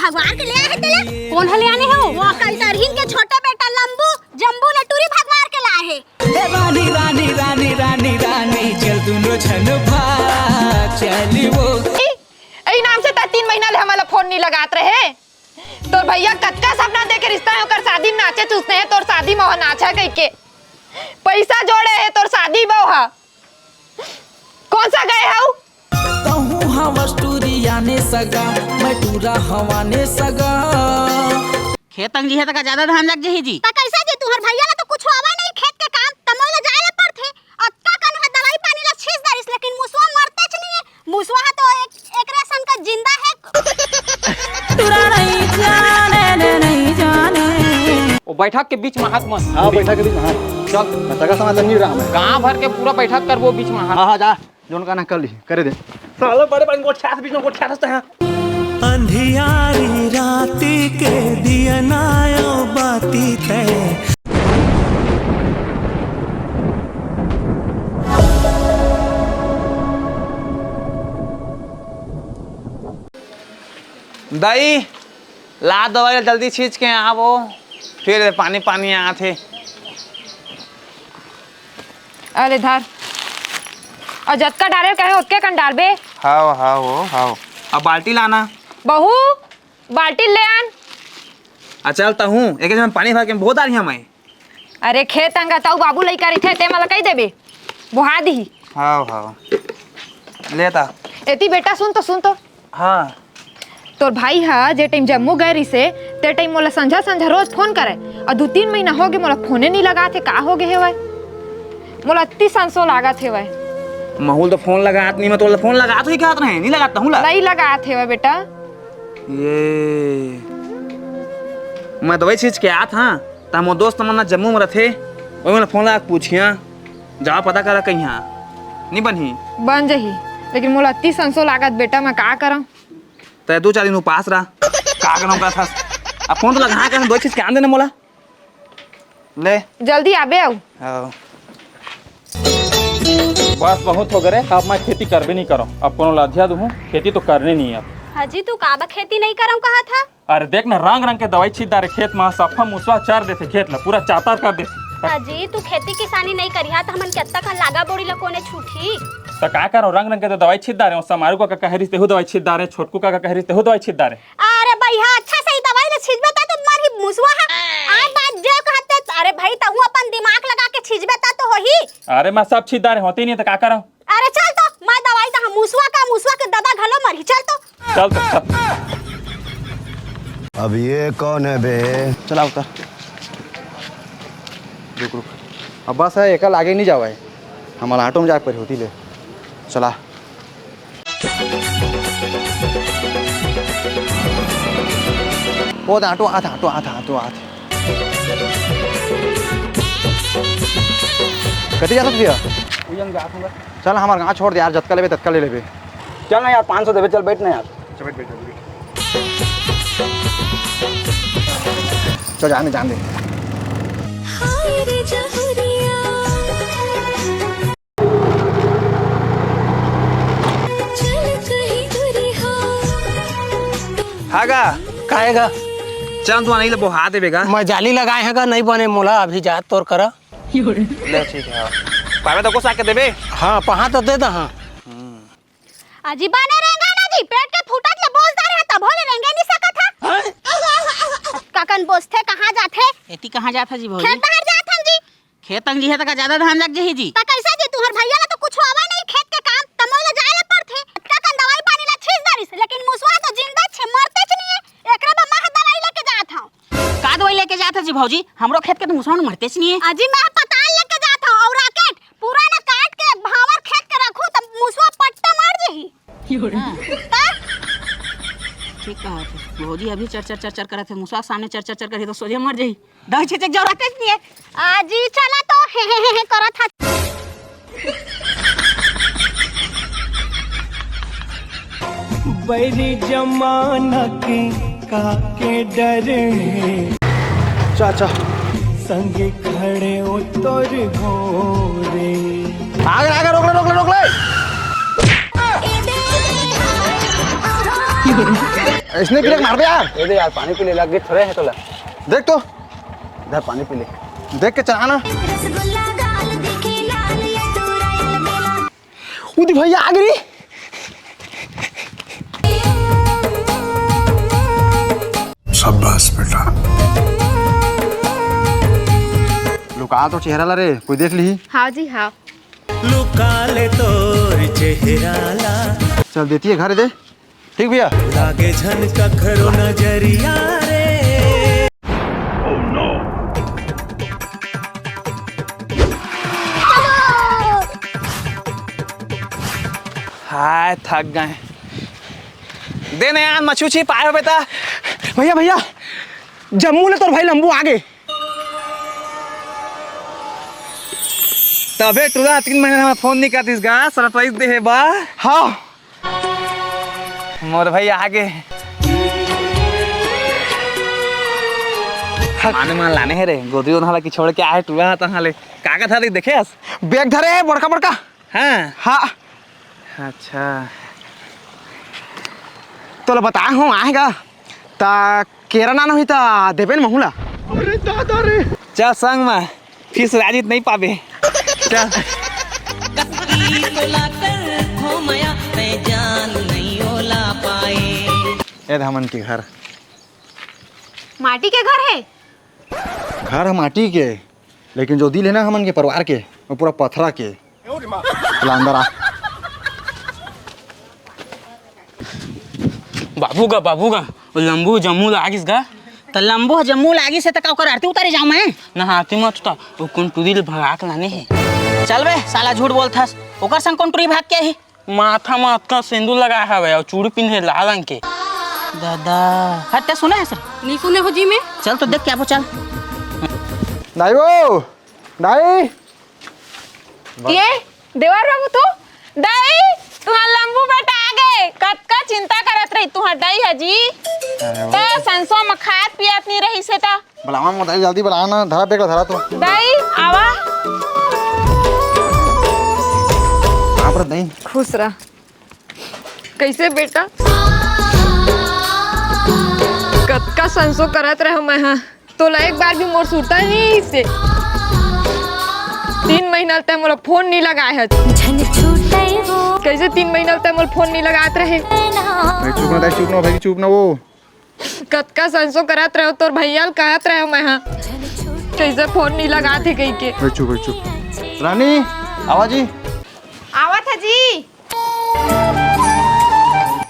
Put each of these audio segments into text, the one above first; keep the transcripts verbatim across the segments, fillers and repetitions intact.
भगवान के ले आए हे तेला? कोन ह ले आने हो? वो कल तरहीन के छोटे बेटा लंबू, जम्बू ले टूरी भगवान के लाए हे। ए रानी, रानी, रानी, रानी, रानी, चल दुनो झन भाग चली वो। ए, ए नाम से त तीन महीना ले हमला फोन नहीं लगात रहे। तोर भैया कतका सपना देखे रिश्ता हे, ओकर शादी में नाचे चूसने हे, तोर शादी में ओह नाचा कहिके पैसा जोड़े हे, तोर शादी में ओह। कोन सा गए हऊ? तहूँ हवस टूरी आने सगा, मैं टूरा हवाने सगा। खेत अंग जी हे त का ज्यादा धान लग जही जी? त कैसे जी, तुहर भैया ला तो कुछ आवा नहीं खेत के काम, त मोला जाए ला पड़थे। अतका कन ह दवाई पानी ला छींच दरिस, लेकिन मुसवा मरतेच नहीं है। मुसवा ह तो एक, एकरे असन का जिंदा है। टूरा नहीं जाने, नहीं जाने। वो बैठक के बीच में हाथ मत। हाँ, बैठक के बीच में हाथ। चल। मैं तका समझ नहीं रहा मैं। गांव भर के पूरा बैठक करबो बीच में हाथ। हाँ, हाँ, जा। जोन का ना कर ली, करे दे। साला बड़े बड़े गोठियास बीच में गोठियास है। अंधियारी राती के दिया नायो बाती ते। दाई, ला दवाई ला जल्दी छींच के आवो, फिर पानी पानी आथे। अरे धर। अउ जतका डारे कहे ओतके कन डारबे। हाव, हाव, हाव। अब बाल्टी लाना। बहू, बाल्टी ले आन। आ चल तहूँ, एक जन पानी भर के बहुत आ रही मैं। अरे खेत अंगा तऊ बाबू लइका रहिथे, ते मला कही देबे, बोहा दिही। हाव, हाव। ले ता। एती बेटा सुन तो, सुन तो। हाँ। तोर भाई ह जे टाइम जम्मू गए रिसे, ते टाइम मोला संझा संझा रोज फोन करे, अउ दू तीन महीना होगे मोला फोने नहीं लगात हे, का होगे हेवय? मोला अत्ती संसो लागत हेवय। महूल तो फोन लगात नहीं, मैं तोला फोन लगात ही कहत रहे, नहीं लगात हूँ ला। नहीं लगात हेवय बेटा। ये मैं दवाई छींच के आत हाँ, त मोर दोस्त मन जम्मू में रथे, ओही मन फोन लगा के पूछिया, जावा पता करा कहीं हाँ, नहीं बनही। बन जही, लेकिन मोला अत्ती संसो लागत बेटा, मैं का करंव? तै दू चार दिन उपास रह। का करम करत हस? अब फोन तो लगा के दो चीज के आन देना मोला। ले। जल्दी आबे आऊ। हाँ। बस बहुत हो गए, अब मैं खेती करबे नहीं करम। अब कोनो ला अधिया दूँ, खेती तो करने नहीं है अब। हाजी, तू काबर खेती नहीं करम कहा था? अरे देख ना, रंग रंग के दवाई छीट डारे खेत में, सफा मुसवा चर देथे खेत ला, पूरा चातर कर देथे। हाजी, तू खेती किसानी नहीं करिहा त हमन के अत्ता कन लागा बोड़ी ला कोने छूटी? त का करो, रंग रंग के तो दवाई छीट डारे, समारू का कहे रिस तेहू दवाई छीट डारे, छोटकू का कहे रिस तेहू दवाई छीट डारे। अरे भैया, अच्छा सही दवाई ले छिजबे त तो मरही मुसवा ह। आय बात जे कहते, अरे भाई, तहूँ अपन दिमाग लगा के छिजबे त तो होही। अरे मैं सब छिज डारे, होती नहीं त का करम? अरे चल तो, मैं दवाई दहा मुसवा का, मुसवा के ददा घलो मरही, चल तो। चल तो, चल। अब ये कौन है बे? चला उतर। रुक, रुक। अब बस है, एकल आगे नहीं जावा है। हमारा ऑटो में जाके पर होती ले। चला। वो दे, ऑटो आत, ऑटो आत, ऑटो आत। कति जात भैया? उयंग जात हूँ। चल, हमार गाँव छोड़ दे यार, जतका लेबे, ततका ले लेबे। चल ना यार, पाँच सौ देबे, चल बैठ ना यार। चल, बैठ, बैठ, बैठ। चल, जान दे, जान दे। हाय रे जहुरिया। हागा। काहे गा? चल, तू नहीं ले, बोहा देबे गा। मैं जाली लगाए हैं गा, नहीं बने मोला, अभी जात तोर करा। ले, ठीक है, हाँ। पावे तो कुछ आके देबे। हाँ, पहा तो दे दा, हाँ। अजी बने रेंगा ना जी, पेट के फूटत ले बोलता रहे, तभो ले रेंगे नहीं सकत है। काकन बोसथे, कहाँ जाथे? एती कहाँ जाथा जी भौजी? खेत डहर जाथन जी। खेत अंग जी हे त का ज्यादा धान लग जही जी? त कैसे जी, तुहर भैया ला तो कुछ आवा नहीं खेत के काम, त मोला जाए ला पड़थे। काकन दवाई पानी ला छीस दरिस, लेकिन मुसवा तो जिंदा छे, मरतेच नहीं है। एकरे बर मैं दवाई लेके जात हूँ। का दवाई लेके जात हस जी भौजी? हमरो खेत के तो मुसवा मरतेच नहीं है। अजी मैं पताल लेके जात हूँ और राकेट पूरा ना काट के भावर खेत के रखू त मुसवा पट्टा मार जही। हाँ। त? ठीक कहा थे। भौजी अभी चर चर चर चर करत हे, मुसवा के सामने चर चर चर करही तो सोझे मर जही। दवाई छींचे के जरूरत नहीं है। अजी चला तो हे हे हे हे करत हा। बैरी जमाना के काके डर हे। अच्छा, अच्छा। संगे खड़े ओ तोर घोरे। आगे, आगे, रोक ले, रोक ले, रोक ले। इसने किले मार दे यार। ए दे यार, पानी पी ले, लग गए थोड़े है तोला। देख तो। इधर पानी पी ले। देख के चला ना। रसगुल्ला गाल देखे लाल, ये तू रॉयल बेला। उदी भैया आ गई। शाबाश बेटा। लुका तो चेहरा ला रे, कोई देख ली। हाँ जी, हाँ। लुका ले तोर चेहरा ला। चल देती है घर दे। ठीक भैया। लागे झन कखरो नजरिया रे। हाय, थक गए। दे ना यार, मछली उछली पाए हो बेटा। भैया, भैया, जम्मू ले तोर भाई लंबू आ गए। तबे टूरा तीन महीना में फोन नहीं करतीस गा, सरप्राइज दे हे बा। हाँ। मोर भाई आगे। आने मान लाने हे रे, गोदरी उन्हाला की छोड़ के आए टूरा हा तहाँ ले। का का था देखे अस? बैग धरे हे बड़का बड़का। हाँ। हाँ। अच्छा। तोला बताए हूँ आएगा। ता केरा ना होही ता देबे न महूला। अरे दादा रे। चल संग में। फीस राजी त नहीं पाबे। चल। कसकी तोला कर हो मया, तै जान नहीं ओला पाए। ए हमन के घर। माटी के घर है? घर है माटी के, लेकिन जो दिल है ना हमन के परिवार के, वो पूरा पथरा के। चला अंदर आ। बाबू गा, बाबू गा, वो लंबू जम्मू लागिस गा। त लंबू ह जम्मू लागिस हे त का ओकर आरती उतारे जाऊं मैं? ना आरती मत उतार, वो कोन टूरी ल भगा के लाने हे। चल बे, साला झूठ बोलथस। ओकर संग कोन टूरी भाग के आही? माथा म अतका सेंदूर लगाए हवे अउ चूड़ी पिन्हे लाल रंग के। दादा, हट ते सुने हे सर? नहीं सुने हो जी मैं। चल तो देख के आबो, चल। दाई वो, दाई। ये देवर बाबू तू? दाई, तुहार लंबू बेटा आ गए। कतका चिंता करत रही तुहार दाई ह जी। अरे त संसो म खात पियत नहीं रही से त। बुलावा मोर दाई, जल्दी बुलावा ना, धरा बेग ला धरा तो। दाई, आवा। आप रह दाई। खुश रह। कैसे बेटा? कतका संसो करत रहे मैं हा। तोला एक बार भी मोर सुरता नहीं से। तीन महीना ले तै मोला फोन नहीं लगाए हस। झन छूटे वो। कैसे तीन महीना ले तै मोला फोन नहीं लगात रहे? भाई चुप ना, दाई चुप ना, भाई चुप ना वो। कतका संसो करत रहे, तोर भैया ल कहत रहे मैं हा। कैसे फोन नहीं लगात हे कहिके। भाई चुप, भाई चुप। रानी, आवा जी। आवत है जी।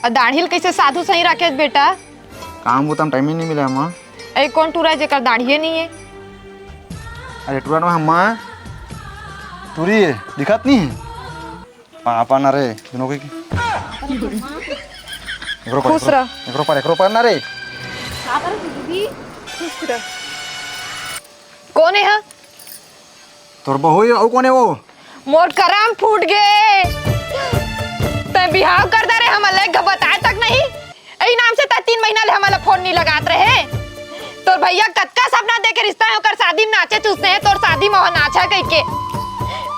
अ, दाढ़ी ल कइसे साधु सही रखे बेटा? काम बुता म टाइम ही नहीं मिले अम्मा। ए, कौन टूरा है जेकर दाढ़िए नहीं है? अरे टूरा ना अम्मा, टूरी है, दिखत नहीं है? पापा ना रे, दोनों के। एकरो पर, खुश एकरो, रह। एकरो पर, एकरो पर ना रे। खुश रह। कौन है हा? तोर बहू ही, अउ कोन हे वो? मोर करम फूट गे। तै बिहाव कर दे रे, हमन ला एक घ बताए तक नहीं। एही नाम से तै तीन महीना ले हमन ला फोन नहीं लगात रहे। तोर भैया कतका सपना देके रिश्ता हे, ओकर शादी में नाचे चूसने हे, तोर शादी में ओह नाचा कहिके।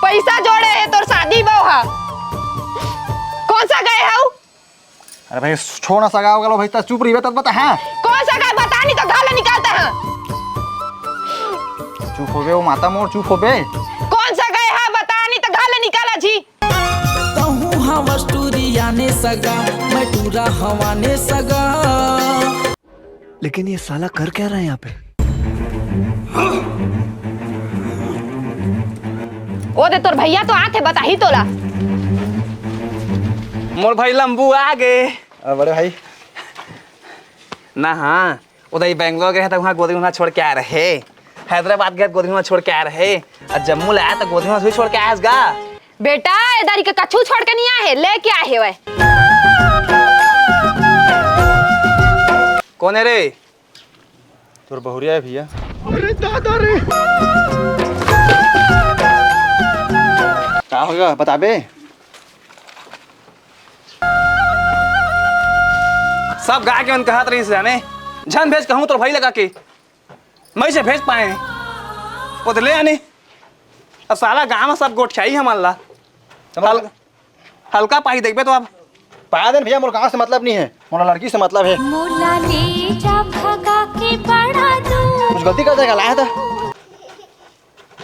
पैसा जोड़े हे तोर शादी में ओह। कौन सा गए हऊ? अरे भाई, छोड़ ना सगा वगा ला भाई, त चुप रहिबे तब बता, हाँ? कौन सा घर बता नहीं तो घर ले निकालता है। चुप होबे वो माता मोर, चुप होबे। कौन सा गए है बता नहीं तो घर ले निकाला जी। तहूँ हवस टूरी आने सगा, मैं टूरा हवाने सगा। लेकिन ये साला कर क्या रहा है यहाँ पे? ओ दे तोर भैया तो आथे, बताही तोला। मोर भाई लंबू आ गे। अ, बड़े भाई। ना हाँ, उधर ही बैंगलोर गए त उहाँ गोदरी उहाँ छोड़ के आ रहे। हैदराबाद गए गोदरी उहाँ छोड़ के आ रहे। अउ जम्मू ले आया त गोदरी उहाँ छोड़ के आया गा। बेटा, ए दारी के कछु छोड़ के नहीं आए हे, लेके आए हे वह। कौन है रे? तोर बहुरिया है भैया। अरे दादा रे। का होगा बताबे? सब गा के मन कहत रही जाने, झन भेज कहूँ तोर भाई लगा के, मैं से भेज पाए। वो तो ले आने। अब साला गांव में सब गोठियाई हमन ला। समझ हल-, हल्का पाही देखबे तो अब। पाया देन भैया, मोर गांव से मतलब नहीं है। मोला लड़की से मतलब हे। मोला ले जा भगा के बड़ा दूर। कुछ गलती कर देगा, लाया था।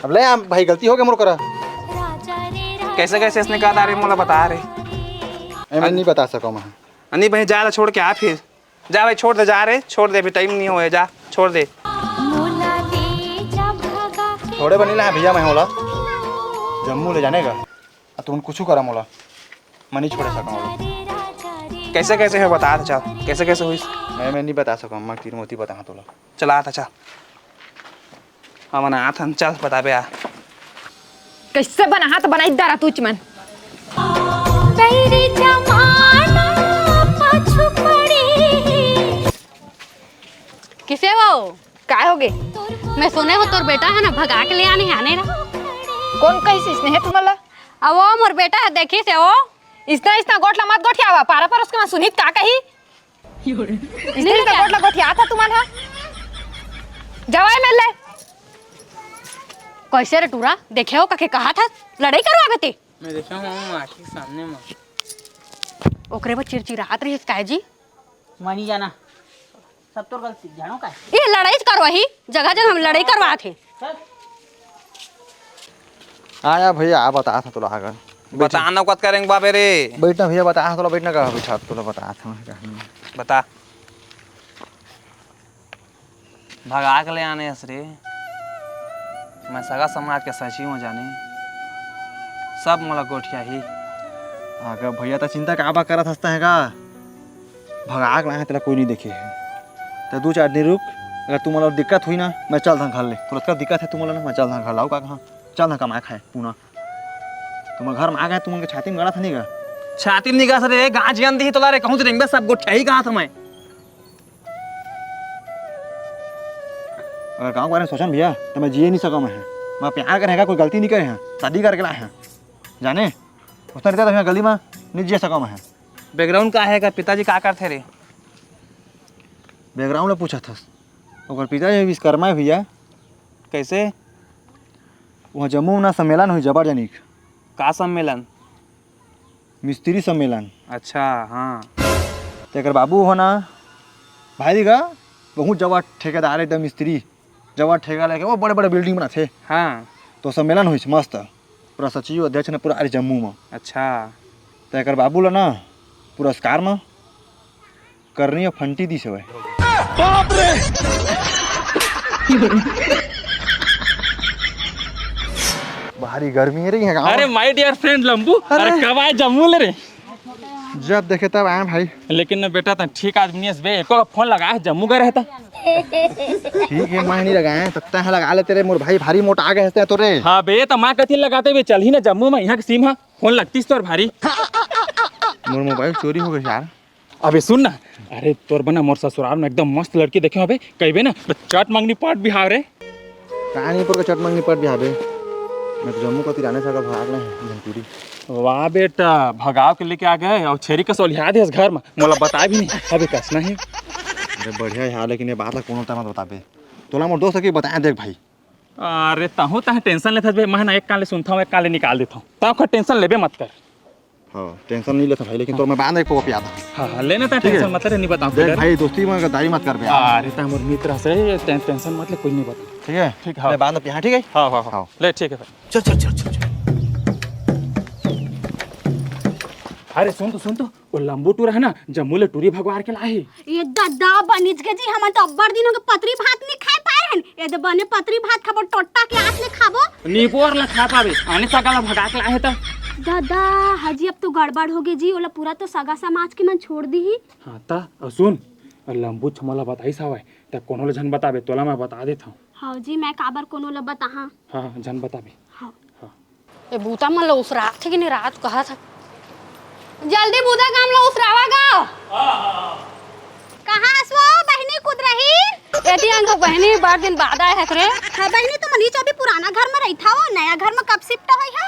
अब ले आ भाई, गलती हो गया मोर करा। राजा रे राजा कैसे, कैसे इसने कहा था रे, मोला बता रे। ए, मैं नहीं बता सका मैं। नहीं भाई, जा ला, छोड़ के आ फिर। जा भाई, छोड़ दे, जा रे, छोड़ दे, अभी टाइम नहीं होए, जा, छोड़ दे। मोला ले जा भगा के थोड़े बनी ला भैया, मैं होला जम्मू ले जाने का। आ तुम कुछ करा मोला, मैं नहीं छोड़े सका मोला। कैसे कैसे हो बता, चल, कैसे कैसे हुई? मैं, मैं नहीं बता सका, मैं तीर मोती बता तोला। चला था, चल। हमन आथन, चल बताबे आ। कैसे बना हाथ बनाई दारा तू मन। बैरी जमाना पाछू पड़ी। किसे वो? काय होगे? मैं सुने हो तोर बेटा हे ना, भगा के ले आने, आने ला। कोन कहिस इसने हे तुमला? अब वो मोर बेटा हे, देखिस हे वो। इसना, इसना गोठ ला मत गोठियावा, पारा पर उसके मन सुनही त का कही? इसने नहीं तो क्या? गोठ ला गोठियाथा तुमन हा। जवाई मिल ले। कैसे रे टूरा, देखे हो कखे कहा था, लड़ाई करवाबे ते? मैं देखे हूँ माँ के सामने में। ओकरे बर चिड़चिड़ात रहिस काय जी? मानी जाना, सब तोर गलती, जानो का? ये लड़ाई करवाही, जगह जगह हम लड़ाई करवात हे। चल। आया भैया, आ बता था तोला आगर। बता ना कत करेंगे बाबे रे। बैठना भैया, बता था तोला, बैठना का बिछा तोला बता था मैं कहानी। बता। भगा के ले आने हस रे। मैं सगा समाज के सचिव हूँ जाने। सब मोला गोठिया ही। आगा भैया, त चिंता का बा करत हंसता है का? भगा के लाए तेला कोई नहीं देखे है। त दू चार दिन रुक, अगर तू मोला दिक्कत हुई ना, मैं चल धां घर ले। तोला का दिक्कत है तू मोला ना, मैं चल धां घर लाऊ का कहाँ? चल धां कमाए खाए पूना। तुम्हारे घर में आ गए, तुमन के छाती में गड़ा था नहीं का? छाती में नहीं गड़ा था रे, गांज गंदी ही तोला रे, कहूँ से रेंगबे सब गोठिया ही कहा था मैं। अगर गाँव के बारे में सोचन भैया, तो मैं जिए नहीं सका मैं। मैं प्यार करे हैं, कोई गलती नहीं करे हैं, शादी करके लाए हैं। जाने, उसने रहता तो मैं गली में नहीं जिए सका मैं। बैकग्राउंड का है का? पिताजी का करते रे? बैकग्राउंड ला पूछा था। ओकर पिताजी विश्वकर्मा है भैया। कैसे? वहाँ जम्मू में ना सम्मेलन हुई जबर जनिक। का सम्मेलन? मिस्त्री सम्मेलन। अच्छा, हाँ। तेकर बाबू हो ना, भाई दिखा, बहुत जबर ठेकेदार एकदम मिस्त्री, जबर ठेका लेके वो बड़े-बड़े बिल्डिंग बनाथे। हाँ। तो सम्मेलन होइस मस्त, पूरा सचिव अध्यक्ष ने पूरा अरे जम्मू में। अच्छा। तेकर बाबू ला ना पुरस्कार में करनी अउ फंटी दिस हवय। बाप रे! भारी गर्मी हे रे इहाँ गाँव। अरे my dear friend लंबू, अरे अरे। कब आए जम्मू ले रे? जब देखे तब आए भाई। लेकिन न बेटा, तैं ठीक आदमी हस बे, एको फोन लगाए जम्मू गए रहता। ठीक हे, मैं नहीं लगाए, तब तैं लगा लेते रे, मोर भाई भारी मोटा आ गए हंसते हैं तो रे। हाँ बे, त मैं कथी लगाते बे, चल ही ना जम्मू में, इहाँ के सीम हा, फोन लगतीस तोर भारी। मोर मोबाइल चोरी हो गए यार। अबे सुन ना, अरे तोर बना मोर ससुराल में एकदम मस्त लड़की देखे हबे, कहिबे ना तो चट मंगनी पट बिहाव रे। कहानी पर के चट मंगनी पट बिहाव बे। मैं तो जम्मू कती राने सागर भाग ले हैं, झंटूरी। वाह बेटा, भगाव के लेके आ गए अउ छेरी का सोलिहा देस घर में, मोला बताए भी नहीं। अबे कसना हे। अरे बढ़िया हे, लेकिन ये बात ला कोनो तमा बताबे। तोला मोर दोस्त के बताया देख भाई। अरे तहूँ तह टेंशन लेथस बे, मैं ना एक कान ले सुनथंव, एक कान ले निकाल देथंव। तहूँ का टेंशन लेबे मत कर। हाँ, टेंशन नहीं लेता भाई, लेकिन तोर मैं बाद में एक पौवा पिया था। हाँ, हाँ, लेना था ठीक है। टेंशन मत ले, नहीं बताऊँ देख फिर। भाई, दोस्ती में गद्दारी मत कर बे यार। अरे, तहूँ मोर मित्र हस रे, टें-, टेंशन मत ले, कुछ नहीं बता। ठीक है? ठीक है। ले, बाद में पिया, ठीक है? हाँ, हाँ, हाँ। हाँ। ले, ठीक है भाई। चल, चल, चल, चल, चल। अरे, सुन तो, सुन तो, वो लंबू टूरा है ना, जम्मू ले टूरी भगवार के लाही। ये ददा बनिज के जी, हमन तो अब्बड़ दिन हो गए पतरी भात नहीं खाए पाए हन। ये दे बने पतरी भात खाबो, टोट्टा के आस ले खाबो। निपोर ला खा पाबे, आने सगा ला भगा के लाहे त। ददा, हजी अब तो गड़बड़ हो गए जी, ओला पूरा तो सगा समाज के मन छोड़ दी ही। हाँ त, अउ सुन, अउ लंबू छमला बताइस हवय, त कोनो ला झन बताबे, तोला मैं बता देत हूँ। हाँ जी, मैं काबर कोनो ला बताहा? हाँ, हाँ, झन बताबे। हाँ। हाँ। ए, बूता मन ल उसरात हे कि नहीं, रात कहा था। जल्दी बूता काम ल उसरावा गा। कहाँ हस वो बहिनी कुदरही? एती अंग बहिनी बड़ दिन बाद आए हस रे। हाँ बहिनी, तुमन ही अभी पुराना घर में रहिथव, नया घर में कब शिफ्ट होई है?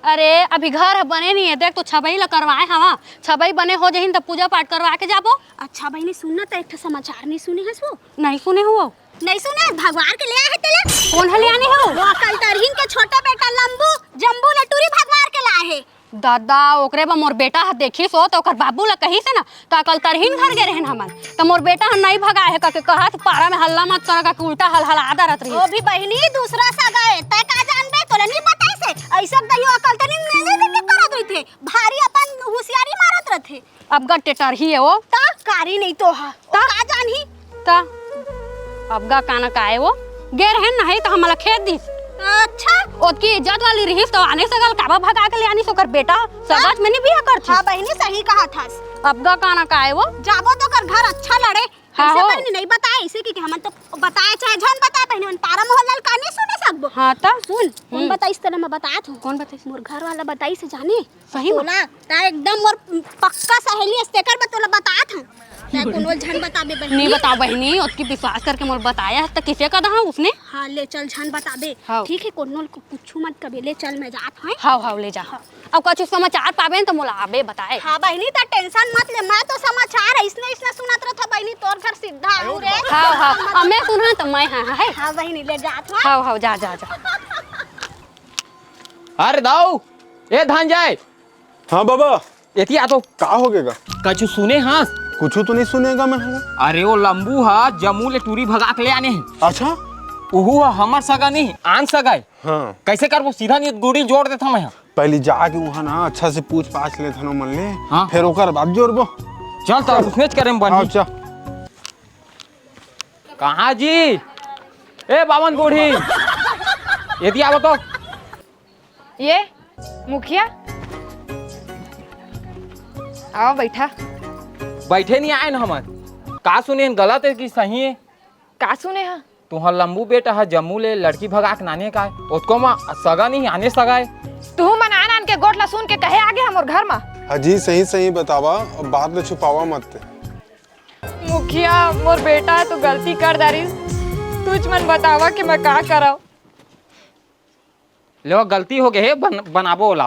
अरे अभी घर ह बने नहीं है, देख तो छबई ल करवाए हवा, छबई बने हो जहिन त पूजा पाठ करवा के जाबो। अच्छा बहिनी सुन ना, त एक ठो समाचार नहीं सुने हस वो? नहीं सुने हुआ। नहीं सुने, भगवार के ले आए हे तेला। कोन ह ले आने हो? वो अकल तरहीन के छोटा बेटा लंबू, जम्बू ले टूरी भगवार के लाए हे। दादा, ओकरे बर मोर बेटा ह देखिस हो, त ओकर बाबू ल कहिस हे ना, त अकल तरहीन घर गे रहेन हमन, त मोर बेटा ह नइ भगाए हे कके कहत, पारा में हल्ला मत कर कके उल्टा हलहला डरत रहिस। ओ भी बहिनी, दूसरा सगा ए, तैं का जानबे, तोला नइ बताइस हे? अइसन कहियो अकल तरहीन नइ, नइ, नइ करत रहिथे, भारी अपन हुसियारी मारत रहिथे। अब गा टेटरही हे वो। त कारी नहीं तो हा। त? का जानही? त? अब गा काना का हे वो? गे रहेन नहीं त हमला खेद दिस। अच्छा। ओतकी इज्जत वाली रहिस त आने सगा ल काबर भगा के ले आनिस ओकर बेटा? सगाच में नहीं बिहा करथिस। हाँ बहिनी, सही कहत हस। अब गा काना का हे वो? जाबो त ओकर घर अच्छा लड़े। हाँ अइसे हो। बहिनी नहीं बताए, अइसे कि, कि हमन तो बताए चाहे झन बताए बहिनी, हमन पारा मोहल्ला ल का नहीं सुने सकबो। हाँ त? सुन, कोन हम्म। बताइस तेला मैं बतात हूँ। कोन बताइस? मोर घर वाला बताइस जाने। सही में? तोला, तैं एकदम मोर पक्का सहेली अस, तेकर बर तोला बतात हंव। तैं कोनो ल झन बताबे बहिनी। नहीं बताओ बहिनी, ओतकी विश्वास करके मोला बताया हे, त किसे का दहा उसने? हाँ, ले चल, झन बताबे। हाँ। ठीक हे, कोनो ल कु-, कुछु मत कबे, ले चल, मैं जात हंव। हाँ, हाँ, ले जा। हाँ। अब कुछु समाचार पाबे न त मोला आबे बताए। हाँ बहिनी, तैं tension मत ले, मैं तो समाचार अइसने, अइसने सुनत रहत हंव बहिनी, तोर घर सीधा आऊ रे। हाँ, हाँ, अब मैं सुनहूं त मैं, हाँ, हाँ, हे। हाँ बहिनी, ले जात हंव। हाँ, हाँ, जा, जा, जा। अरे दाऊ, ए धनंजय। हाँ बाबा। एती आ तो। का होगे गा? कछु सुने हस? कुछु तो नहीं सुने गा मैं हा। अरे वो लंबू ह जम्मू ले टूरी भगा के ले आने हे। अच्छा। उहू ह हमर सगा नहीं, आन सगा हे। हाँ। कइसे करबो? सीधा नहीं गुड़ी जोड़ देथंव मैं हा। पहिली जाके उहाँ ना अच्छा से पूछ पाछ लेथन ओमन ले। हाँ। फेर ओकर बाद जोड़बो। चल त उसनेच करे में बनही। हाँ, चल। कहाँ जी? ए बावन बूढ़ी, एती आवा तो। ये मुखिया, आवा बइठा। बइठे नहीं आएन हमन। का सुनेन, गलत हे कि सही हे? का सुने हा? तुँहर लंबू बेटा ह जम्मू ले लड़की भगा के लाने का हे, ओतको म सगा नहीं, आने सगा हे। तुहू मन आन आन के गोठ ला सुन के कहे आगे हमर घर म। हाँ जी, सही सही बतावा, अब बात ल छुपावा मत। मुखिया, मोर बेटा ह तो गलती कर डारिस, तुझ मन बतावा कि मैं का करव। लेवा, गलती होगे हे, बन-, बनाबो ओला।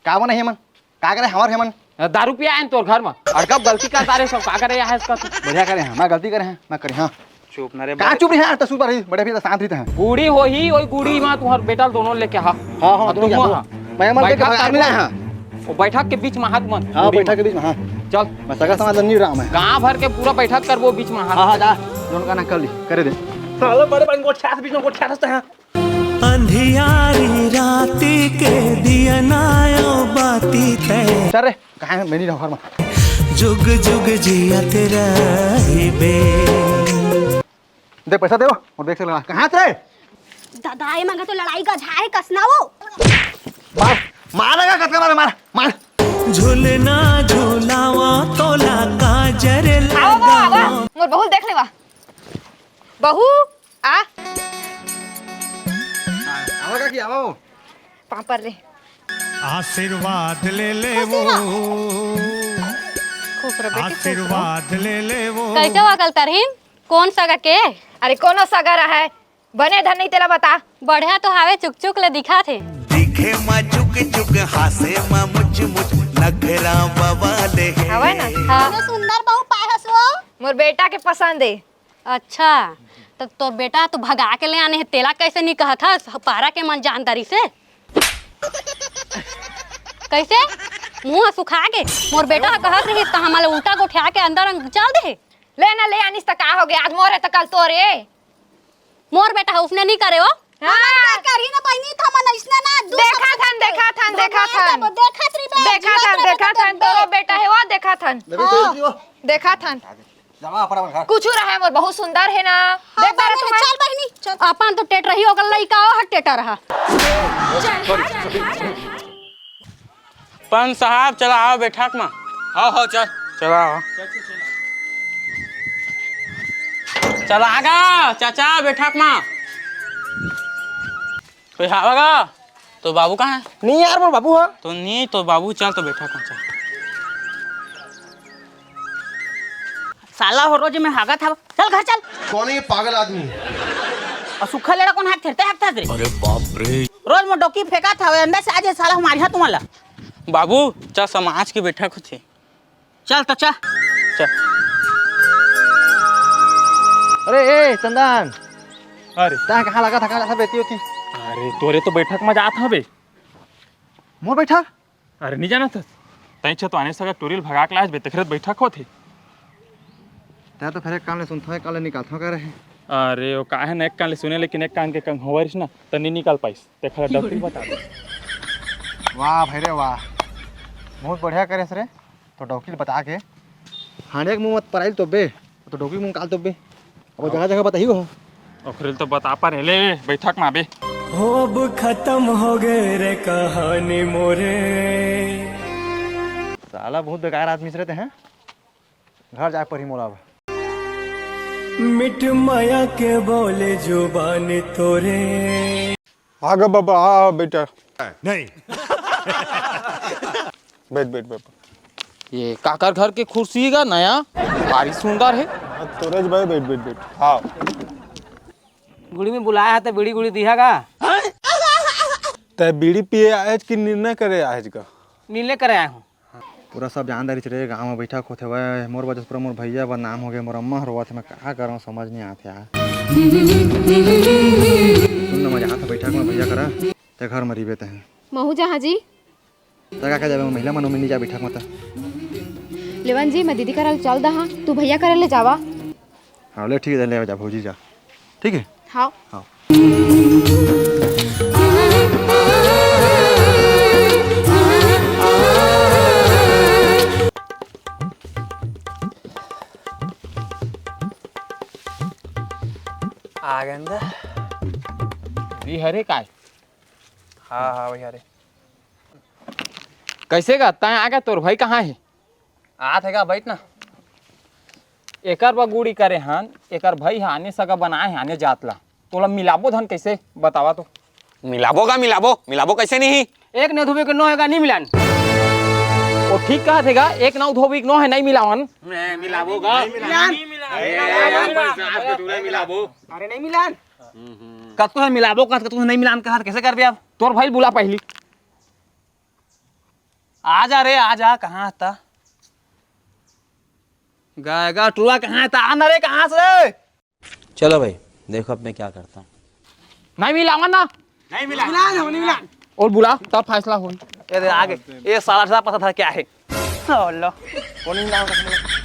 का बनाही हमन? का करे हमर हमन? दारू पिया आएन तोर घर म। अउ कब गलती कर डारे सब, का करे हस का तू? बढ़िया करे हंव, मैं गलती करे हंव, मैं करे हंव। चुप न रे का बड़े। चुप रहे यार, त सुपर ही, बड़े भी त शांत रहिते हंव। गुड़ी होही, ओही गुड़ी म तुँहर बेटा ल दोनों लेके हा। हाँ, हाँ, अउ दोनों तुम जाबो। हा। मैं हमन लेके बइठक भगा करबो। नहीं हा। वो बइठक के बीच म हाथ मन, हाँ, गुड़ी बइठक म। के बीच म, हाँ। चल। मैं सगा समाज नहीं रहा मैं। गाँव भर के पूरा बइठक करबो बीच म हाथ। हाँ, हाँ, जा। जोन का ना कर ली, करे दे। साला बड़े बन गोठियाथस, बीच म गोठियाथस तैं। अंधियारी राती के दिया ना आयो बाती तैं। चल रे, कहाँ हे? मैं नहीं रहूँ घर म। जुग जुग जियत रहिबे। दे पैसा दे वो, अउ देख से लगा। कहाँ रे? दादा, ए मन के तो लड़ाई गझाए कस ना वो। मार, मार लगा, कतका मार, मार, मार। झूलना झूलावा तोला काजर आवा, आवा, आवा। लगावा। मोर बहू ल देख लेवा। बहू, आ। आवा काकी, आवा वो। पाँव पर रे। आशीर्वाद ले ले वो। खुश रह बेटी, खुश रह। आशीर्वाद ले ले वो। कइसे हो अकल तरहीन? कोन सगा के? अरे कोनो सगा रहय, बने धन नहीं तेला बता। बढ़िया तो हावे, चुक चुक ले दिखत हे। दिखे म चुक चुक, हासे म मुच मुच, नखरा बवाले हे। हवय ना? हाँ। इतना सुंदर बहू पाए हस वो। मोर बेटा के पसंद हे। अच्छा, त तोर बेटा तो भगा के ले आने हे, तेला कइसे नहीं कहत हस? पारा के मन जान डारिस हे। कइसे? मुँह सुखा गे। मोर बेटा ह कहत रहिस त हमला उल्टा गोठिया के अंदर अंग चल दे हे। ले ना, ले आनिस त का होगे, आज मोर हे त कल तोर हे। मोर बेटा ह उसने नहीं करे हो। हाँ। हमन का करही ना बहिनी, त हमन अइसने ना, दू देखत हन, देखत हन, देखत हन। देखत रहिबे, देखत हन, देखत हन, तोरो बेटा हे वो, देखत हन। देखत हन। जमा अपन अपन घर। कुछु रहय मोर, बहुत सुंदर हे ना। हाँ, देख बारे बहिनी, तुम्हार चल बहिनी, चल। अपन तो टेटरही, ओकर लइका ओ ह टेटरहा। पंच साहब, चला आवा बैठक म। हाँ, हाँ, चल। चला आवा। चला आगा, चाचा, बैठक म। कोई आवा गा? तोर बाबू कहाँ हे? नहीं यार, मोर बाबू ह। तो नहीं, तोर बाबू, चल तो बैठक म चल। साला हो रोज में हागत हव। चल घर चल। कौन है ये पागल आदमी? अउ सुक्खा लेड़ा कोन हाथ थेरते हाथ रे? अरे बाप रे। रोज में डोकी फेंकत हवे, अंदर से आज ये साला हमारे हाथ वाला। बाबू, चल समाज के बैठक होथे। चल त चल। चल। अरे ए चंदन। अरे। तैं कहाँ लगा था, कहाँ लगा था बेटी होती? अरे तोरे तो बैठक में जात हवे। मोर बैठक? अरे, नहीं जानत हस? तैं छ तो आने सगा टूरी ल भगा के लायस बे, तेखरे त बैठक होत हे। तैं तो फेर एक कान ले सुनथो, एक कान ले निकालथो करे हे। अरे, वो का हे ना, एक कान ले सुने, लेकिन एक कान के कंघोवरिस ना, त नहीं निकाल पाइस। तेखर डॉक्टर बता दे। वाह भाई रे वाह, बहुत बढ़िया करेस रे। तो डौकी ल बता के हांड़े के मुंह मत पराइल तोबे, तो डौकी के मुंह काल तोबे। अब जगह जगह बताही हो। ओखरे ल तो बता पा रे, ले बैठक में आबे। हो, अब खत्म हो गए रे कहानी मोरे। साला बहुत बेकार आदमी से रहते हैं। घर जाए पर ही मोला अब। मिट माया के बोले जुबान तोरे। आ गा बाबा, आ, आ, बैठा। नहीं। बैठ, बैठ, बैठ। ये काकर घर के कुर्सी गा नया, भारी सुंदर हे। हाँ, तोरेच भाई, बैठ, बैठ, बैठ। हाँ। गुड़ी में बुलाया हे, त बीड़ी गुड़ी दिहा गा? तैं बीड़ी पिए आएच कि निर्णय करे आएच गा? निर्णय करे आए हूँ। पूरा सब जान डारिस रे, गाँव में बैठक होत हवय, मोर वजह से पूरा मोर भैया बदनाम हो गए, मोर अम्मा ह रोवत हे, मैं का करंव समझ नहीं आत हे यार। सुन न, मैं जात हंव बैठक में भैया करा, तैं घर में रहिबे तैं। महू जहाँ जी। तैं का, का जाबे, महिला मन में नहीं जा बैठक में त। लेवन जी, मैं दीदी करा ले चल दहा, तू भैया करा ले जावा। हाँ, ले ठीक हे, ले जा भौजी जा, ठीक हे? हाँ। हाँ। आ गए अंदर। भी हरे काय? हाँ, हाँ, वही हरे। कैसे गा? तैं आ गया, तोर भाई कहाँ हे? आत हे गा, बैठ ना। एकर बर गुड़ी करे हन, एकर भाई ह आने सगा बनाए हे, आने जात ला। तोला मिलाबो धन कैसे, बतावा तो। मिलाबो गा, मिलाबो, मिलाबो कैसे नहीं? एक नौ धोबी के नौ हे गा, नहीं मिलान। वो ठीक कहत हे गा, एक नौ धोबी के नौ हे, नहीं मिलावन। मिलाबो गा। मिलान। मिलाबो। अरे नहीं मिलान। कतको हे मिलाबो कहत, कतको हे नहीं मिलान कहत, कैसे करबे अब? तोर भाई ल बुला पहली। आ जा रे, आ जा, कहाँ हस त? गा, गा, टुरा कहाँ हस त? आ ना रे, कहाँ हस रे? चलो भाई, देखो अब मैं क्या करता हूँ। नहीं मिलावा ना। नहीं मिला। मिला ले, नहीं मिला। और बुला, तब फैसला होई। ये दे, आ गए। ये साला सा पता था क्या है? साला। वो नहीं मिला,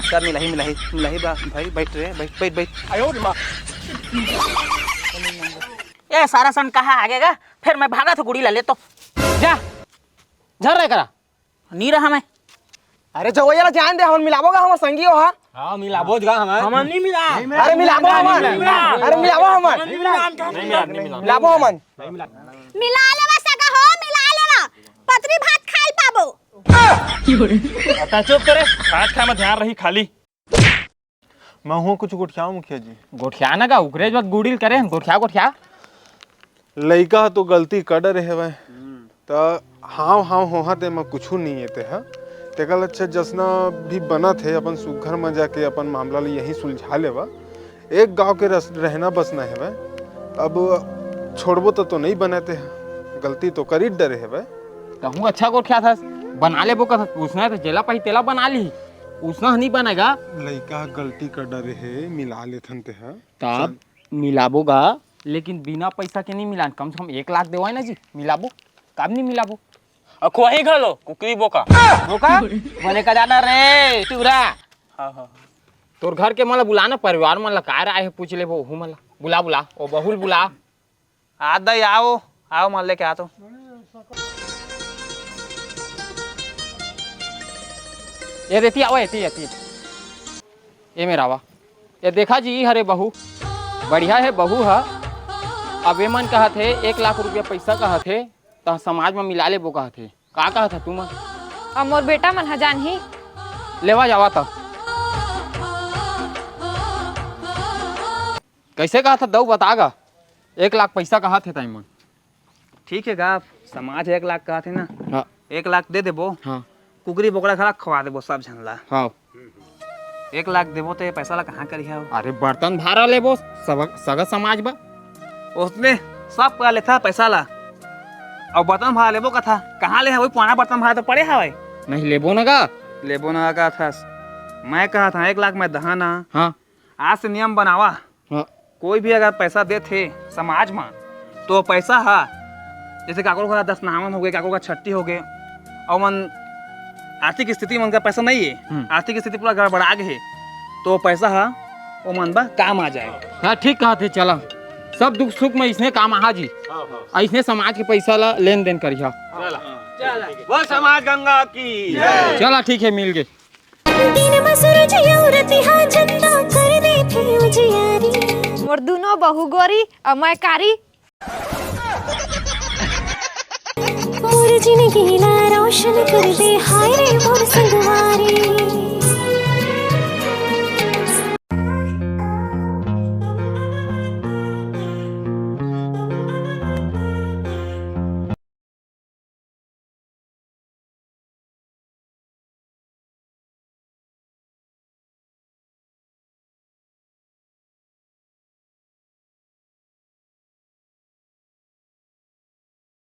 कर मिला ही, मिला ही, मिला ही बा-, भाई, बैठ रे, बैठ, बैठ, बैठ। आयो रे माँ। ये सारा सन कहाँ आ गया? फिर मैं भागा था गुड़ी ला ले तो। जा, झर रहे करा। नी रहा मैं। अरे जवैया ला जान दे, हमन मिलाबो गा, हमर संगी ओहा। हाँ, मिलाबो गा हमन। हमन नहीं मिला। अरे मिलाबो हमन। नहीं मिला। अरे मिलाबो हमन। नहीं मिला। नहीं मिला, नहीं मिला। मिलाबो हमन। मिला लेवा सगा हो, मिला लेवा। पतरी भात खाइल पाबो। अता चुप करे, भात खाए में ध्यान रही खाली। मैं हुआ कुछ गोठियाओ मुखिया जी। गोठिया ना गा, उकरे जो गुड़िल करे हन, गोठिया, गोठिया। लइका ह तो गलती कर डरे हवय, त हाव हाव होहा ते म कुछु नहीं हे ते ह। तेकर अच्छा जसना भी बनत हे, अपन सुग्घर म जाके अपन मामला ल यहीं सुलझा लेवा। एक गांव के रस-, रहना बसना हेवय, अब छोड़बो त, तो नहीं बनय ते ह, गलती तो कर ही डरे हेवय। तहूँ अच्छा गोठिया थस, बना लेबो कथस, उसना त जेला पाही तेला बना ली, उसना ह नहीं बनेगा। लइका ह गलती कर डरे हे, मिला लेथन ते ह। तब मिलाबो गा, लेकिन बिना पैसा के नहीं मिलान, कम से कम एक लाख देवाय ना जी, मिलाबो, काब नहीं मिलाबो। अ खोही घलो, कुकरी बोका। बोका? बने का जाना रे, टूरा। हाँ, हाँ। तोर घर के मन ला बुला ना, परिवार मन ला, काय राय हे, पूछ लेबो, ओहू मन ला। बुला, बुला, ओ बहू ल बुला। आ दाई, आओ, आओ, मन लेके आ तो। ये देती, आओ, एती, एती। ये मेरा वा। ये देखा जी, हरे बहू। बढ़िया हे बहू ह। अब ये मन कहत हे, एक लाख रुपया पैसा कहत हे, त समाज म मिला लेबो कहत हे। का कहत ह तुमन? अब मोर बेटा मन ह जानही। लेवा जावा त। कैसे कहत ह दऊ बता गा? एक लाख पैसा कहत हे ताई मन। ठीक हे गा, समाज एक लाख कहत हे ना। हाँ। एक लाख दे देबो। हाँ। कुकरी बोकरा घला खवा देबो सब झन ला। हाँ। एक लाख देबो त ये पैसा ला कहाँ करिहा? अरे बर्तन भारा लेबो, सब, सगा समाज बा। ओतने सब करा लेथा पैसा ला। अउ बर्तन भारा लेबो कथा, कहाँ ले हवय? पुराना बर्तन भारा तो पड़े हवय। नहीं लेबो ना गा? लेबो ना गा कथस। मैं कहत हंव एक लाख में दहा ना। हाँ। आज से नियम बनावा। हाँ। कोई भी अगर पैसा देथे समाज म, तो पैसा ह जैसे काकरो घर दसनावन होगे, काकरो घर छट्ठी होगे, अउ मन आर्थिक स्थिति, मन का पैसा नहीं है, हम्म। आर्थिक स्थिति पूरा गड़बड़ा गे हे, तो वो पैसा हा वो मन बा काम आ जाए। हाँ, ठीक कहा थे, चला, सब दुख सुख में इसने काम आहा जी, हाँ, हाँ। अउ इसने समाज के पैसा ला लेन देन करिहा। चला। चला। बोल समाज गंगा की। चला, ठीक है, मिल गए। दिन म सूरज अउ रतिहा चंदा कर देथे उजियारी। मोर दुनो बहू गोरी अउ मैं कारी। मोर जिनगी ला रोशन कर दे, हाय रे मोर